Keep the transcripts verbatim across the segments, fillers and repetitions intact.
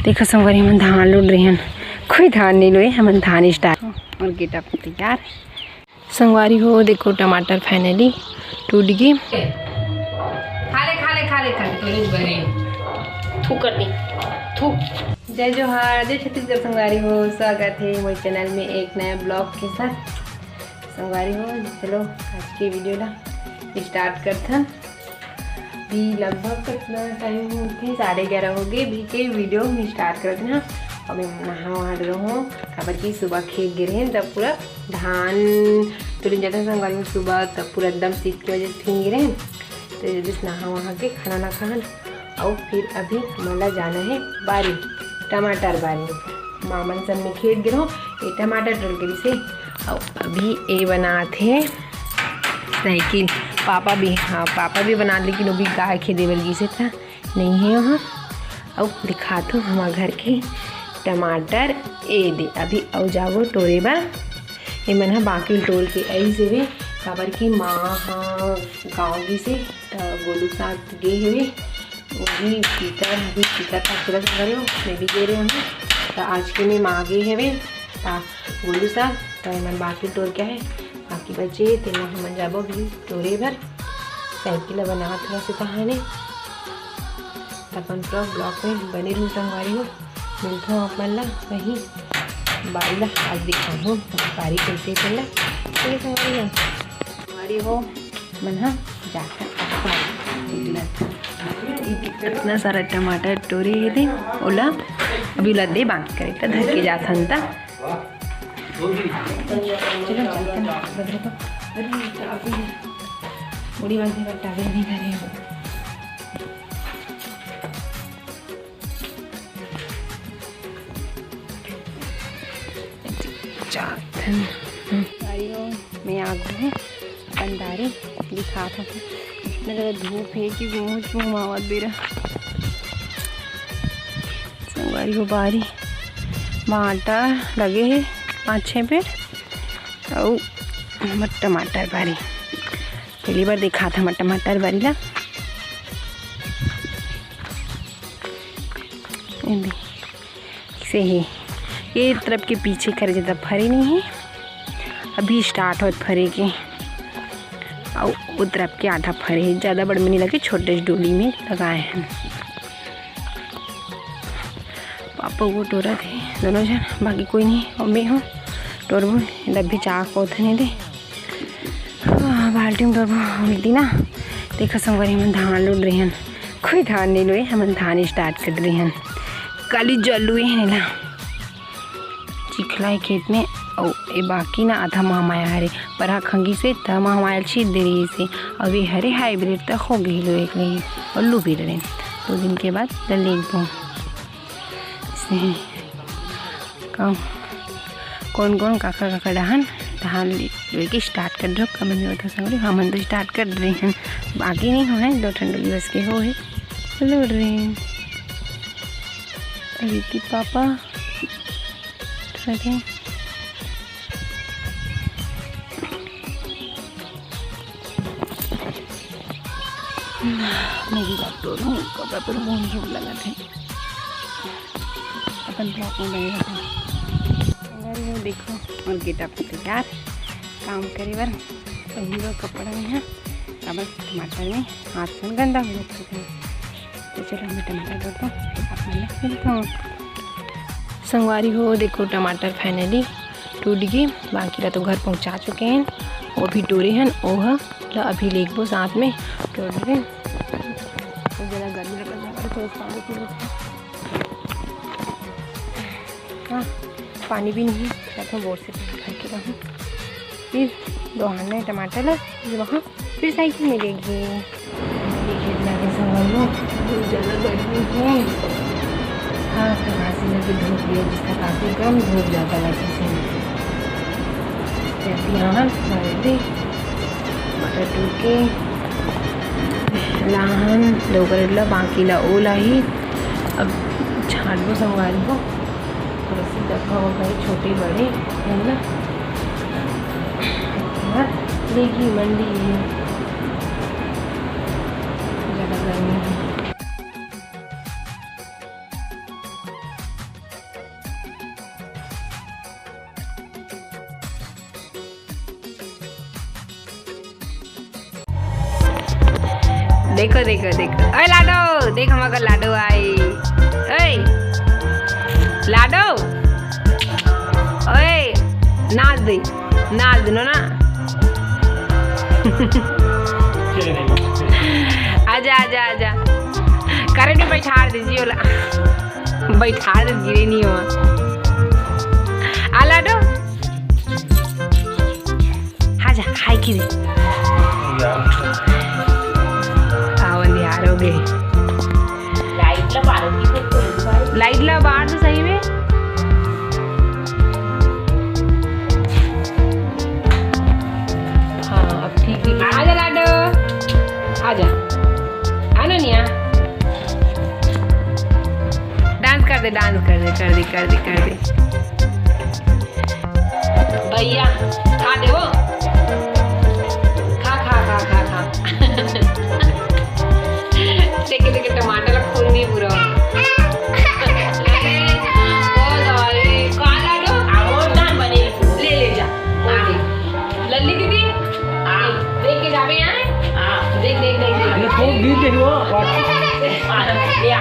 देखो संगवारी, हमन धान लुट रहे हन, कोई धान नहीं लुए, हमन धान start। और गेटअप तैयार। संगवारी हो, देखो टमाटर finally टूट गए। खा ले, खा ले, खा ले, खा ले, तोरे बने। थू कर दी, थू। जय जोहार, जय छत्तीसगढ़ संगवारी हो, स्वागत है मोर चैनल में एक नया ब्लॉग के साथ। संगवारी हो, चलो आज के वीडियो ला स्टार्ट करथन। भी लगभग कितना टाइम होथे, साढ़े ग्यारह हो गए। भी के वीडियो में स्टार्ट करत ना। अब मैं नहा वहा रहूँ, काबर कि सुबह खेत गे रहेन, तब पूरा धान तुरंत जाता संगवारी में सुबह, तब पूरा एकदम शीत की वजह से भींग गे रहेन। तो जल्दी से नहा वहा के खाना ना खान, और फिर अभी हमला जाना है बारी, टमाटर बारी। मामन सब में खेत गे रहो, ये टमाटर टोर के रिसे। और अभी ये बनात हे साइकिल। पापा भी, हाँ, पापा भी बना, लेकिन वो भी गाय के देवल गिसे था, नहीं है वहाँ। अब दिखात हूँ हमार घर के टमाटर। ए दे, अभी अउ जाबो टोरे बर। एमन ह बाकी टोर के अइस हवे, काबर कि माँ ह गाँव गिसे, त गोलू के साथ गे हवे। वो भी पीतर, अभी पीतर का तुरंत घरे हो, मैं भी गे रहे हूँ। त आज के में माँ गे हवे, त गोलू साथ, त एमन बाकी टोर के हे, बाकी बचे तेला हमन जाबो अभी टोरे बर। साइकिल ला बनात हवस कहाने। त अपन पूरा ब्लॉग में बने रहू संगवारी हो। मिलथों आप मन ला वहीं बारी ला आज दिखाहूँ बारी कैसे हे तेला। चलिए संगवारी हो, संगवारी हो मन ह जात हे बारी। इतना सारा टमाटर टोरे हे दे, ओला अभी ओला दे बाकी करे त धर के जात हन त। चलो, चलते हैं। बदले तो, अरे, अभी मुड़ी बांधने का टावल नहीं धरे हो। जात हन। हम्म। गाड़ी हो, मैं आ गई हूँ। अपन दारी दिखात हूँ। इतना ज़्यादा धूप है कि मुँह, मुँह मावत बेरा। संगवारी हो, बारी भांटा लगे हे पाँच छः पेड़, अउ हमर टमाटर बारी। पहली बार दिखात हमर टमाटर बारी ला। ये दे, से ही ये तरफ के पीछे करे जाता फरे नहीं है, अभी स्टार्ट होत फरे के। अउ वो तरफ के आधा फरे है, ज़्यादा बड़ में नहीं लगे, छोटे डोली में लगाए हैं। पापा वो टोरत हे दोनों झन, बाकी कोई नहीं। अउ मैं हूँ टोरबो, डब्बी चाक ओथने दे। हाँ, बाल्टी में टोरबो उल्टी ना। देखो संगवारी, हमन धान लुट रहे हन, कोई धान नहीं लुए, हमन धान स्टार्ट कर रहे हन। काली जल लुए हन एला। चिखला हे खेत में, अउ ए बाकी ना आधा महमाया हरे, परहा खंगी से त महमाया ल छीट दे रही से, अउ ए हरे हाइब्रिड त हो गई लो एक लगी, अउ लू भी रहे, दो दिन के बाद ल लेगबो। से का, कौन कौन काखर काखर डहान धान लुए के स्टार्ट कर दो, कमेंट में बताओ संगवारी, हमन तो स्टार्ट कर रहे हैं, बाकी नहीं हो है, दो ठंड दिवस के हो है, लुट रहे हैं। अभी की पापा रखे। मैं भी बात करूँ, कपड़ा पर बहुत झूठ लगा थे। अपन ब्लॉग में बने रहते हैं। संगवारी हो, देखो, और गेट अप तैयार काम करे बर। अभी वो कपड़ा में है, अब टमाटर में हाथ से गंदा हो जाता है। तो चलो, मैं टमाटर धोता हूँ, फिर आप मन से मिलता हूँ। संगवारी हो, देखो, टमाटर finally टूट गए, बाकी ला तो घर पहुँचा चुके हैं, वो भी टोरे हैं, वो ह ला अभी लेगबो साथ में टोर दे। तो ज़्यादा गर्मी लगता है, तो पानी पी लेते हैं। हाँ, पानी भी नहीं है, शायद मैं बोर से भर के रहूँ। फिर दो हाथ में टमाटर ला, फिर वहाँ फिर साइकिल मिलेगी। ये खेत में आके संभाल लो, बहुत ज़्यादा गर्मी है। हाँ, तो घासी लगे धूप भी है, जिसका काफ़ी कम धूप ज़्यादा लगी से। जल्दी आवन, जल्दी। मटर टूट के लाहन, डोकर ला, बाकी ला ओला ही। अब छांटबो संगवारी हो। थोड़ा सी डब्बा हो गए छोटे बड़े, है ना? और लेगी मंडी, ज़्यादा गर्मी है। देखो, देखो, देखो। ओए लाडो, देख हमर लाडो आई। ओए लाडो, ओए नाच दे, नाच दे ना। आजा, आजा, आजा। करे नहीं, बैठार दीजिए ओला। बैठार दे, गिरे नहीं हो। आ लाडो। आजा, हाय की दे। आवन यार हो गए। लाइट ला बारो की तो कोई बार। लाइट ला बार तो सही में। हाँ, अब ठीक है। आजा लाडो। आजा। आनो निया। डांस कर दे, डांस कर दे, कर दे, कर दे, कर दे। भैया, खा दे वो। खा, खा, खा, खा, खा। देखे, देखे, टमाटर खून नहीं पूरा। ओ, sorry। खा ला लो। ले, ले जा। लल्ली दीदी, देख के जाबे यहाँ। देख, देख, देख, देख। ये खूब गिर गई वो। ले आ।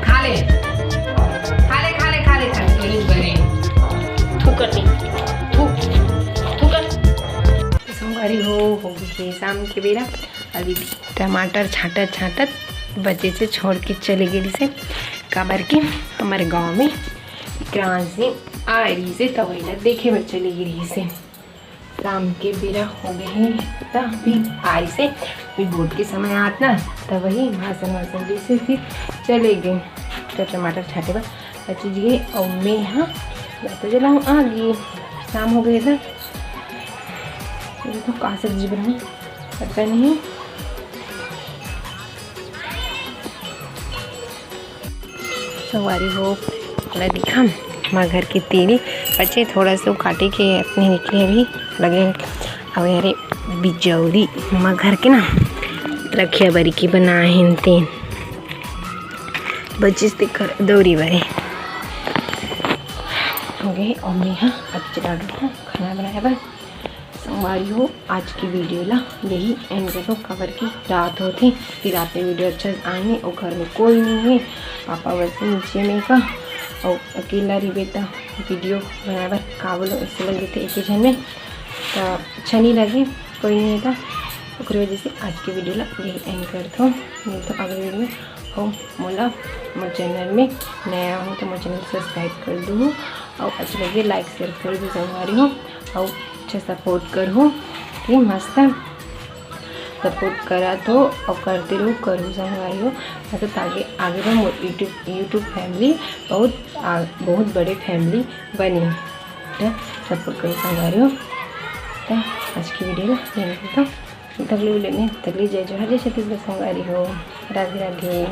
खा ले, खा ले, खा ले, खा ले, खा ले, बने। थू कर दे, थू, थू कर। संगवारी हो, हो गई है शाम के बेरा। अभी टमाटर छाटत छाटत बचे से छोड़ के चले गए से, काबर के हमारे गांव में क्रांति आ रही से, तब वही देखे में चले गई रही से। शाम के बेरा हो गए हैं, तब भी आई से, अभी वोट के समय आत ना, तब वही भाषण वासन दी से फिर चले गए। तो टमाटर छाटे बर बची गए और मैं यहाँ तो जलाऊँ आगे। शाम हो गए था, ये तो का सब्जी बनाऊँ, पता नहीं। संगवारी हो, ओला दिखा, हमर घर के तीली बचे थोड़ा सा काटे के अपने निकले अभी लगे। अब यारे बिजौरी हमर घर के ना रखिया बरी के बनाए हे तेन बचिस तेकर दौरी बरे हो गए। और मैं हाँ अब चला गया खाना बनाए बर। संगवारी हो, आज की वीडियो ला यही एंड करो, काबर की रात होथे, फिर रात में वीडियो अच्छा आने और घर में कोई नहीं है, पापा बस नीचे में का और अकेला रहिबे त वीडियो बनाए बर का बोलो, ऐसे लग जथे एक ही झन में, तो अच्छा नहीं लगे, कोई नहीं है तो ओकरे वजह से आज की वीडियो ला यही एंड करथो। मिलथो अगले वीडियो में। और मोला मोर चैनल में नया हो तो मोर चैनल सब्सक्राइब कर दू और अच्छा लगे लाइक शेयर कर दू संगवारी हो और अच्छा सपोर्ट करहू कि मस्त सपोर्ट करत हो और करते रहू, करहू संगवारी हो, मस्त ताकि आगे बढ़ मोर YouTube YouTube फैमिली बहुत आ, बहुत बड़े फैमिली बने। तो सपोर्ट करो संगवारी हो। तो आज की वीडियो में यही था। तगली उले में तगली जय जोहार, जय छत्तीसगढ़ संगवारी हो। राधे राधे।